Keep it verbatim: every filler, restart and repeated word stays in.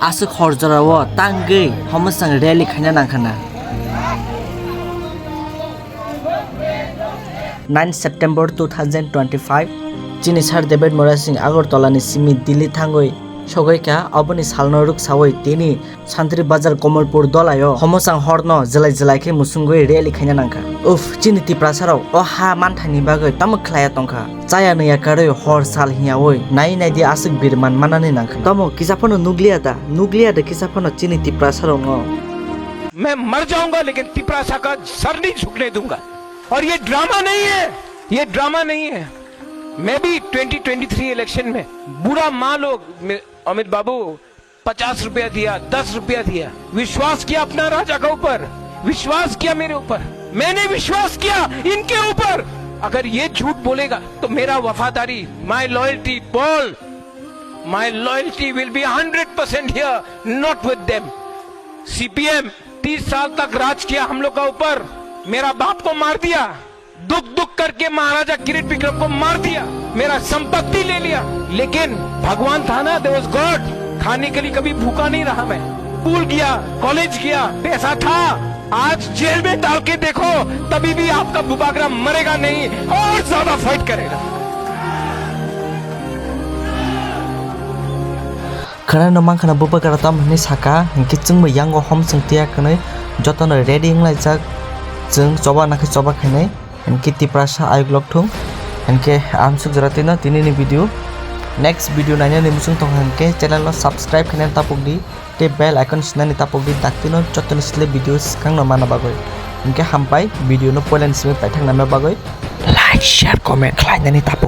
Aswk hor jorao tangwi Homosang rally khaina nangkha na. Nine September two thousand twenty-five, chini Sir David Murasing Agartala ni simi Delhi thangwi sogwi kha. Aboni salno rwksawi tini Santri Bazar Komolpur dolaio Homosang horno jwlai jwlai khe musungwi rally khaina nangkha. Uff, chini Tiprasarok o ha manthani bagwi tamo khlaiya tongkha? Chaya nungya karwi hor sal hiyawi nai nai di aswk birman manani nangkha. Tamo kisa phano nukliya da, nukliya da kisa phano chini Tiprasarokno. मैं मर जाऊंगा लेकिन तिपरासा का सर नहीं झुकने दूंगा। और ये ड्रामा नहीं है, ये ड्रामा नहीं है। मैं भी ट्वेंटी ट्वेंटी थ्री इलेक्शन में, बुरा मान लो, मे-, अमित बाबू, पचास रुपया दिया, दस रुपया दिया, विश्वास किया अपना राजा का ऊपर, विश्वास किया मेरे ऊपर, मैंने विश्वास किया इनके ऊपर। अगर ये झूठ बोलेगा तो मेरा वफादारी, my loyalty, Paul, my loyalty will be hundred percent here, not with them। CPM तीस साल तक राज किया हम लोग का ऊपर, मेरा बाप को मार दिया, दुख दुख करके महाराजा किरीट विक्रम को मार दिया, मेरा संपत्ति ले लिया, लेकिन भगवान था ना, there was God। खाने के लिए कभी भूखा नहीं रहा मैं। स्कूल गया, कॉलेज गया, पैसा था। आज जेल में डाल के देखो, तभी भी आपका बुबागरा मरेगा नहीं, और ज्यादा फाइट करेगा। Khwnai no mankha na bubagra tam hinwi saka, hinkhe chwngbo yango Homosang tiya kwnwi jotono ready wnglaijak, chwng choba nakhe choba khainai, hinkhe Tiprasa ayuk lok thung, hinkhe amsuk jora tino tinini video, next video nainani muchung tongkha hinkhe channel no subscribe khainani tapuk di, tei bell icon sinani tapuk di, daktino jotoni sle video swkangno mana bagwi, hinkhe hambai video no poilani simi paithaknani bagwi, like, share, comment khlainani tapuk.